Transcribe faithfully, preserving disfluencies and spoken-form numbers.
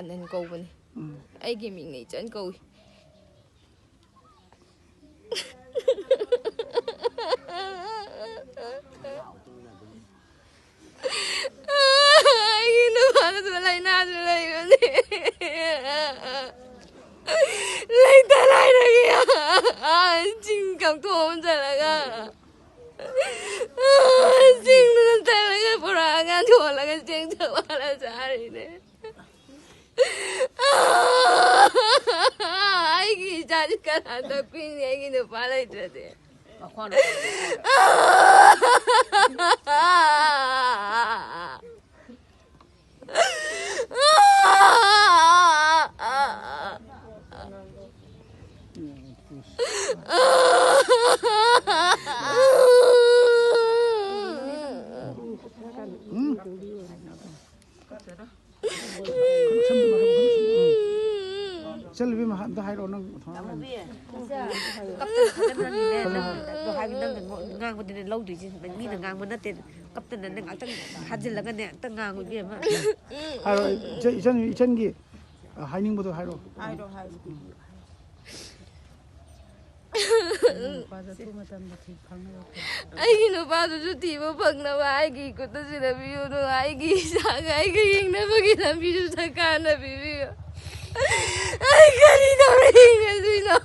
ꯑꯅꯟ ꯀꯧꯕꯅꯤ꯫ ꯎꯝ꯫ ꯑꯩꯒꯤ ꯃꯤꯡꯅ ꯏꯆꯟ ꯀꯧꯏ꯫ ꯑꯩꯒꯤ ꯅꯨꯄꯥꯗꯨꯁꯨ ꯂꯥꯏꯅꯥꯁꯨ ꯂꯩꯕꯅꯤ꯫ ꯂꯩꯇ ꯂꯥꯏꯔꯒꯤ ꯆꯤꯡ ꯀꯛꯊꯣꯛꯑꯝ ꯆꯠꯂꯒ, ꯆꯤꯡꯗꯨꯗ ꯆꯠꯂꯒ ꯄꯨꯔꯛꯑꯒ ꯌꯣꯜꯂꯒ ꯆꯦꯡ ꯆꯞ ꯃꯥꯟꯅ ꯆꯥꯔꯤꯅꯦ꯫ ꯑꯩꯒꯤ ꯏꯆꯥꯁꯤ ꯀꯅꯥ ꯇꯥꯛꯄꯤꯅꯤ? ꯑꯩꯒꯤ ꯅꯨꯄꯥ ꯂꯩꯇ꯭ꯔꯗꯤ꯫ ꯃꯈꯣꯟ ꯎꯝ? ꯏꯆꯜ ꯏꯕꯦꯝꯃ, ꯑꯝꯇ ꯍꯥꯏꯔꯛꯑꯣ, ꯅꯪ ꯊꯣꯡ ꯍꯥꯡꯉꯣ꯫ ꯀꯞꯇꯅ ꯐꯖꯅꯅꯦ, ꯅꯪ ꯑꯗꯣ ꯍꯥꯏꯕ, ꯅꯪꯅ ꯉꯥꯡꯕꯗꯨꯅꯦ ꯂꯧꯗꯣꯏꯁꯦ꯫ ꯃꯤꯅ ꯉꯥꯡꯕ ꯅꯠꯇꯦ꯫ ꯀꯞꯇꯅꯅꯦ ꯉꯥꯛꯇꯪ ꯍꯥꯖꯤꯜꯂꯒꯅꯦ ꯑꯝꯇ ꯉꯥꯡꯉꯨ, ꯏꯕꯦꯝꯃ꯫ ꯍꯥꯏꯔꯣ, ꯏꯆꯟ, ꯏꯆꯟ, ꯏꯆꯟꯒꯤ, ꯑ, ꯍꯥꯏꯅꯤꯡꯕꯗꯣ ꯍꯥꯏꯔꯣ꯫ ꯍꯥꯏꯔꯣ, ꯍꯥꯏꯔꯣ꯫ ꯅꯨꯄꯥꯗꯣ ꯑꯊꯨꯕ ꯃꯇꯝꯗ ꯊꯤ ꯐꯪꯅꯕ꯫ ꯑꯩꯒꯤ ꯅꯨꯄꯥꯗꯨꯁꯨ ꯊꯤꯕ ꯐꯪꯅꯕ ꯑꯩꯒꯤ ꯏꯈꯨꯠꯇ ꯁꯤꯟꯅꯕꯤꯌꯨ, ꯑꯗꯨꯒ ꯑꯩꯒꯤ ꯏꯆꯥꯒ ꯑꯩꯒ ꯌꯦꯡꯅꯕꯒꯤ ꯂꯝꯕꯤꯁꯨ ꯁꯔꯀꯥꯔꯅ ꯄꯤꯕꯤꯌꯨ꯫ ꯑꯩ ꯀꯔꯤ ꯇꯧꯔ ꯍꯤꯡꯒꯗꯣꯏꯅꯣ?